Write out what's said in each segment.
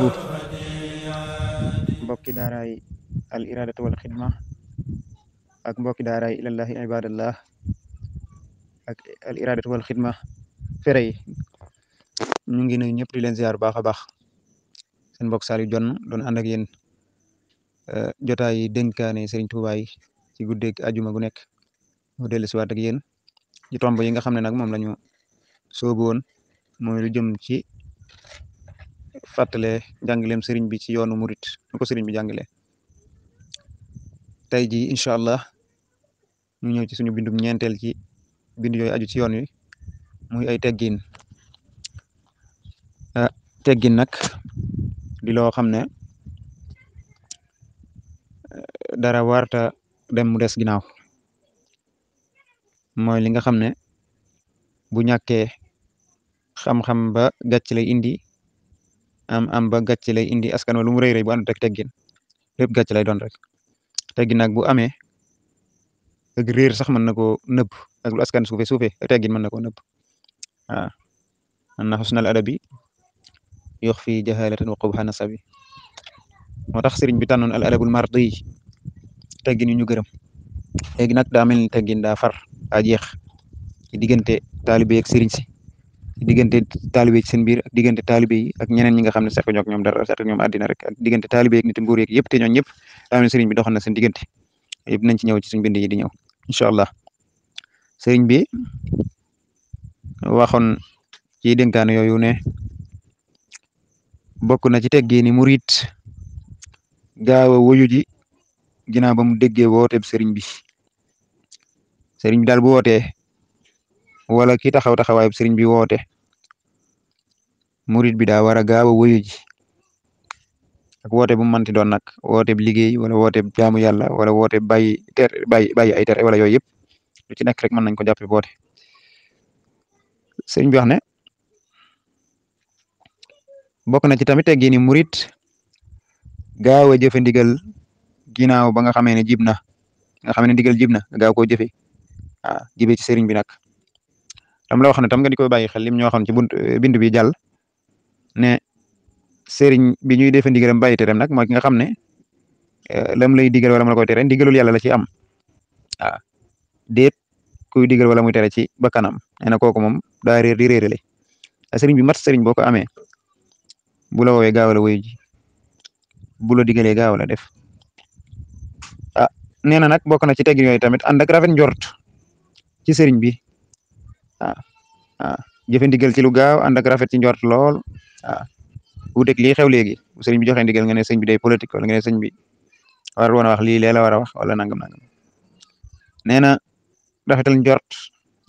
barakatuhu. mbokki daaraay al iradatu wal xidma ak mbokki daaraay ilallahi ibadallah ak al iradatu wal xidma fere yi ñu ngi nuyu ñëpp di leen ziar baax a baax. seen mbokk Saliou Dione doon ànd ak yéen jotaay yi dénkaane Serigne Touba yi ci guddeeg ajuma gu nekk mu dellu si waat ak yéen ci tomb yi nga xam ne nag moom la ñu soobu woon mooy lu jëm ci fàttale njàngaleem Serigne bi ci yoonu murit nu ko Serigne bi jàngale. tey jii incha allah ñu ñëw ci suñu bindum ñeenteel ci bind yooyu aju ci yoon wi muy ay teggin. teggin nag di loo xam ne dara warta dem mu des ginnaaw mooy li nga xam ne bu ñàkkee xam-xam ba gàcc lay indi am ba gàcc lay indi askan wa lu mu rëy rëy bu àndut ak teggin lépp gàcc lay doon rek. teggin nag bu amee ak réer sax mën na koo nëbb ak lu askan suufe teggin mën na koo nëbb waaw anna husnal adabi yox fi jahalatan wa qubha nasabi moo tax sëriñ bi tànnoon al adabul mardi teggin yu ñu gërëm. léegi nag daa mel ni teggin daa far daa jeex ci diggante taalibe ak sëriñ si ci diggante taalibe ci seen biir ak diggante taalibe yi ak ñeneen ñi nga xam ne seq ñoom ñoom dara seq ñoom àddina rek ak diggante taalibe ak nit nguur yeeg yëpp te ñooñu ñëpp daa mel ni sëriñ bi doxal na seen diggante yëpp nañ ci ñëw ci suñ bind yi di ñëw incha allah. sëriñ bi waxoon ci dénkaane yooyu ne bokk na ci teggini murit gaaw a wuyu ji ginnaaw ba mu déggee wooteeb sëriñ bi daal bu wootee wala ki taxaw taxawaayub sëriñ bi woote murit bi daa war a gaaw a wuyu ji ak woote bu mu mënti doon nag wooteeb liggéey wala wooteeb jaamu yàlla wala wooteeb bàyyi ay tere wala yooyu yëpp lu ci nekk rek mën nañ ko jàppe woote. sëriñ bi wax ne bokk na ci tamit teggini murit gaaw a jëfe ndigal ginnaaw ba nga xamee ne jib na nga xam ne ndigal jib na gaaw koo jëfe jibe ci sëriñ bi nag tam la wax ne tam nga di koy bàyyi xel lim ñoo xam ci bind bi jàll ne sëriñ bi ñuy defe ndigalam bàyyi terem nag mooy ki nga xam ne lam lay digal wala mu la koy tere ndigalul yàlla la ci am déet kuy digal wala muy tere ci bakkanam nee na kooku moom daa réer di réerale sëriñ bi mat sëriñ boo ko amee bu la woowee gaaw la wuyu ji bu la digalee gaaw la def. nee na nag bokk na ci teggin yooyu tamit ànd ak rafet njort ci sëriñ bi jëfe ndigal ci lu gaaw ànd ak rafet ci njort lool wuuteeg lii xew léegi bu sëriñ bi joxe ndigal nga ne sëñ bi day politique wala nga ne sëñ bi war woon a wax lii lee la war a wax wala nangam nee na rafetal njort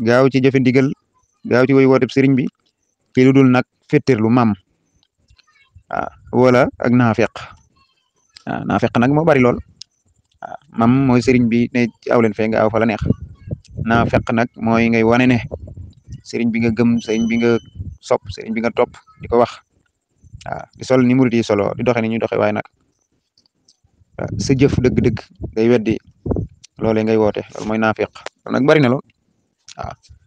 gaaw ci jëfe ndigal gaaw ci woy wooteb sëriñ bi ci lu dul nag féttirlu mam wala ak naafeq naafeq nag moo bari lool. mam mooy sëriñ bi ne ci aw leen fee nga aw fa la neex naafeq nag mooy ngay wane ne sëriñ bi nga gëm sëriñ bi nga sopp sëriñ bi nga topp di ko wax di sol ni murit yi solo di doxe ni ñuy doxe waaye nag sa jëf dëgg-dëgg ngay weddi loolee ngay woote loolu mooy naafeq loolu nag bari na lool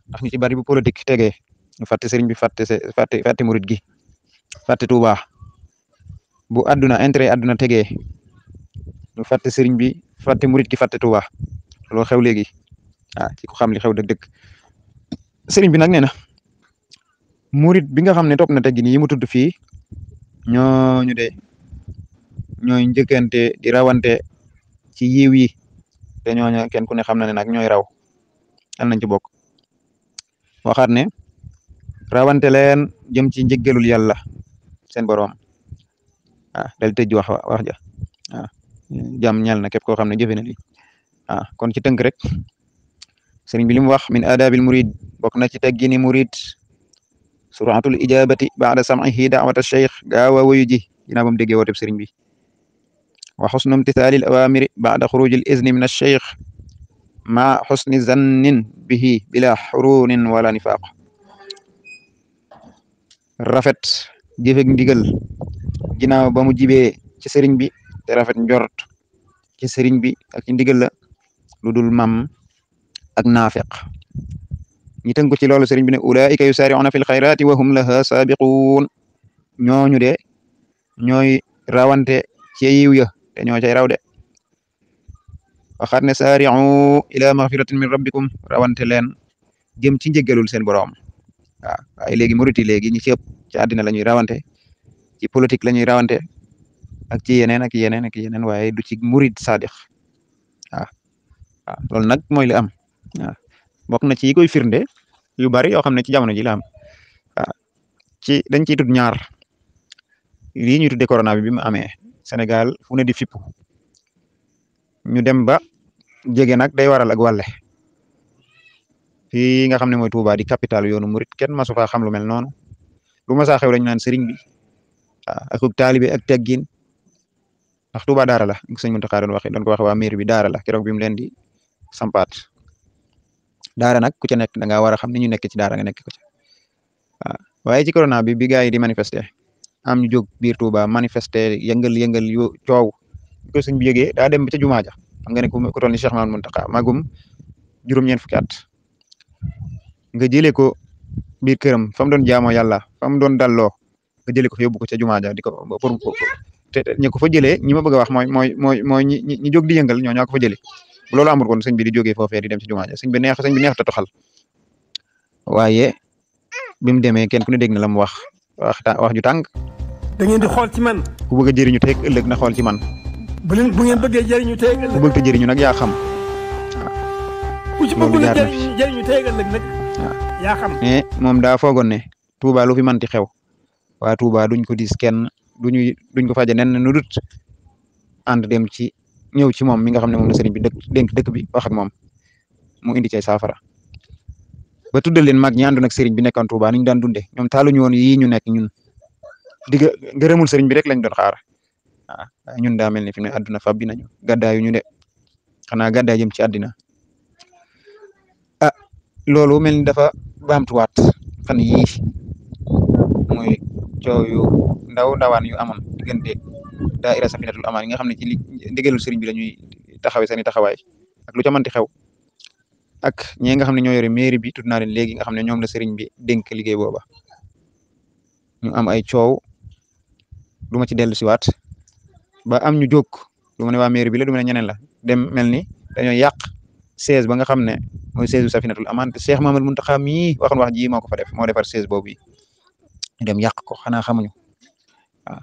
ndax ñu ci bari bu politique tegee ñu fàtte sëriñ bi fàtte murit gi fàtte Tuuba bu àdduna intérêt àdduna tegee ñu fàtte sëriñ bi fàtte murit gi fàtte Tuuba loolu xew léegi ci ko xam li xew dëgg-dëgg. sëriñ bi nag nee na murit bi nga xam ne topp na teggin yi mu tudd fii ñooñu de ñooy njëkkante di rawante ci yiw yi te ñooñu kenn ku ne xam na ne nag ñooy raw yal nañ ci bokk. waxaat ne rawante leen jëm ci njëggalul yàlla seen boroom dal tëj wax ja jàmm ñal na képp koo xam ne jëfe na li kon ci tënk rek sëriñ bi li mu wax min aadabil murid bokk na ci teggini murid suratul ijabati ba'da sam'ihi da'wata cheikh gaawa wuyu ji ginnaaw ba mu déggee wooteb sëriñ bi wa xusnu imtithalil awamiri ba'da xurujil izni min acheikh ma xusni zannin bihi bila xurunin wala nifaq rafet jëfeg ndigal ginnaaw ba mu jibee ci sëriñ bi te rafet njort ci sëriñ bi ak ci ndigal la lu dul mam ak naafeq ñi tënk ko ci loolu sëriñ bi ne ulaika yusaari'una fil xayrati wa hum laha saabiquun ñooñu de ñooy rawante ci yiw ya te ñoo cay raw de waxaat ne saari'u ila maghfiratin min rabbikum rawante leen jëm ci njëggalul seen borom waaw waaye léegi murit yi léegi ñi ci ëpp ci àddina la ñuy rawante ci politique la ñuy rawante ak ci yeneen ak yeneen ak yeneen waaye du ci murit sadix waaw waaw loolu nag mooy li am waaw bokk na ci yi koy firnde yu bari yoo xam ne ci jamono ji la am waaw ci dañ ciy tudd ñaar lii ñuy tuddee corona bi mu amee Sénégal fu ne di fippu ñu dem ba jege nag day waral ak wàlle fii nga xam ne mooy Touba di capital yoonu murit kenn masu faa xam lu mel noonu lu ma saa xew dañu naan sëriñ bi waaw ak taalibe ak teggin ndax Touba daara la sëñ Muntaxa doon ko waxe waa mairie bi daara la keroog bi mu leen di sampaat daara nag ku ca nekk da ngaa war a xam ni ñu nekk ci daara nga nekk ko ci waaw waaye ci corona bi gaa yi di manifester am ñu jóg biir Touba manifester yëngal yu coow ko sëñ bi yëgee daa dem ba ca jumaa ja xam nga ne ku toll ni Cheikh Mamadou Muntaxa magum juróom-ñeent fukki at nga jëlee ko biir këram fa mu doon jaamoo yàlla fa mu doon dalloo nga jëlee ko fa yóbbu ko ca jumaa ja di ko pour te ñi ko fa jëlee ñi ma bëgg a wax mooy ñi jóg di yëngal ñoo ko fa jëlee bu loolu amul kon sëñ bi di jógee foofee di dem ci jumaa ja sëñ bi neex ta toxal waaye bi mu demee kenn ku ne dégg na la mu wax ju tàng. da ngeen di xool ci man. ku bëgg a jëriñu tey ëllëg na xool ci man. bu ngeen bëggee jëriñu tey ëllëg. ku bëgg te jëriñu nag yaa xam. ku ci bëggul jëriñu tey ëllëg nag. yaa xam. mais moom daa foogoon ne Touba lu fi manti xew waa Touba duñ ko dis kenn duñ ko faje nen nu dut ànd dem ci ñëw ci moom mi nga xam ne moom la sëriñ bi dénk dëkk bi wax ak moom mu indi cay saafara ba tuddal leen mag ñi àndoon ak sëriñ bi nekkoon Touba ni ñu daan dunde ñoom taaluñu woon yii ñu nekk ñun digga ngërëmul sëriñ bi rek lañ doon xaar waaw ñun daa mel ni fi mu ne àdduna fab bi nañu gàddaayu ñu de xanaa gàddaay jëm ci àddina loolu mel ni dafa baamtuwaat fan yii mooy coow yu ndawaan yu amoon diggante daayira Safinatul Amaan yi nga xam ne ci ndigalul sëriñ bi la ñuy taxawee seen i taxawaay ak lu ca mënti xew ak ñi nga xam ne ñoo yore mairie bi tudd naa leen léegi nga xam ne ñoom la sëriñ bi dénk liggéey booba ñu am ay coow du ma ci dellu siwaat ba am ñu jóg du ma ne waa mairie bi la du ma ne ñeneen la dem mel ni dañoo yàq siège ba nga xam ne mooy siège bu Safinatul Amaan te Cheikh Mamadou Muntaxa mii waxoon wax ji moo ko fa def moo defar siège boobu yi ñu dem yàq ko xanaa xamuñu waaw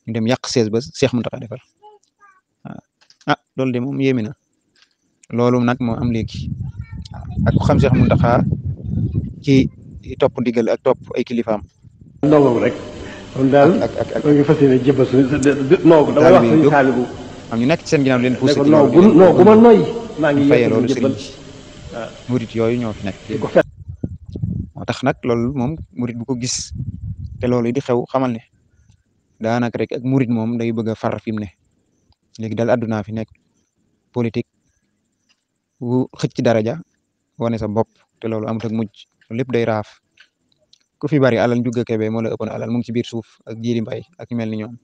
ñu dem yàq siège ba Cheikh Muntaxa defar waaw loolu de moom yéemi na loolu nag moo am léegi ak ku xam Cheikh Muntaxa ci topp ndigal ak topp ay kilifaam. ndongo rek. kon daal ak ngi fas yéene jébal non dama wax suñu Saalibu am ñu nekk ci seen ginnaaw leen poussé ci non bu ma noy maa ngi fayee loolu sëriñ bi murit yooyu ñoo fi nekk moo tax nag loolu moom murit bu ko gis te loolu di xew xamal ne daanaka rek ak murit moom day bëgg a far fi mu ne léegi daal àdduna fi nekk politique bu xëcc daraja wane sa bopp te loolu amut ak mujj lépp day raaf ku fi bari alal Ndiouga Kébé moo la ëppoon alal mu ngi ci biir suuf ak Djily Mbaye ak mel ni ñoom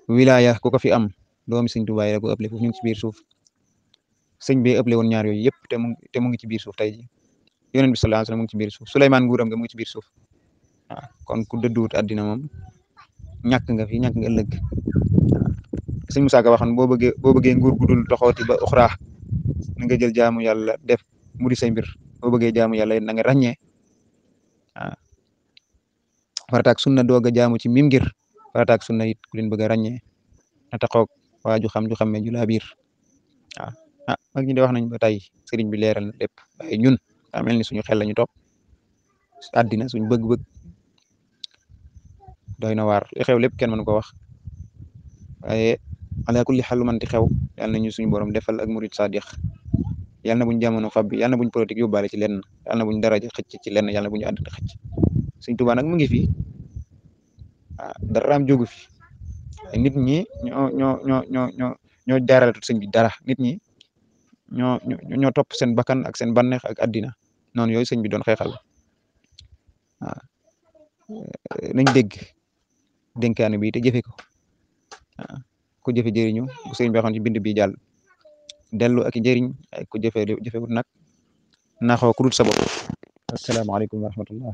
wilaya ku ko fi am doomi sëñ Tuubaa la ko ëppale foofu ñu ngi ci biir suuf sëñ bi ëppale woon ñaar yooyu yëpp te mu ngi ci biir suuf tey ji yonent bi sallallahu alayhi wasallam mu ngi ci biir suuf Souleymane nguuram nga mu ngi ci biir suuf waaw kon ku dëdduwut àddina moom ñàkk nga fi ñàkk nga ëllëg waaw sëñ Musaa Ka waxoon boo bëggee nguur gu dul doxooti ba uxraa na nga jël jaamu yàlla def mu di say mbir boo bëggee jaamu yàlla na nga ràññee waaw farataak sunna doog a jaamu ci mim ngir farataak sunna it ku leen bëgg a ràññee na taxoog waa ju xam ju xamme ju laa biir waaw mag ñi de wax nañ ba tey sëriñ bi leeral na lépp waaye ñun daa mel ni suñu xel lañu topp àddina suñu bëgg-bëgg doy na waar li xew lépp kenn mënu ko wax waaye ala kulli xalu manti xew yàlla nañu suñu borom defal ak murid sadiq yàlla na buñ jamono fab bi yàlla na buñ politique yóbbaale ci lenn yàlla na buñ daraja xëcc ci lenn yàlla na buñu àddina xëcc Sëñ Tuubaa nag mu ngi fi daraam jógu fi nit ñi ñoo jaaralatut sëñ bi dara nit ñi ñoo topp seen bakkan ak seen banneex ak àddina noonu yooyu sëñ bi doon xeexal waaw nañ dégg dénkaane bi te jëfe ko waaw ku jëfe jëriñu bu sëñ bi waxoon ci bind bi jàll dellu ak jëriñ ay ku jëfewut nag naxoo ku dul sa bopp asalaamaaleykum wa rahmatullah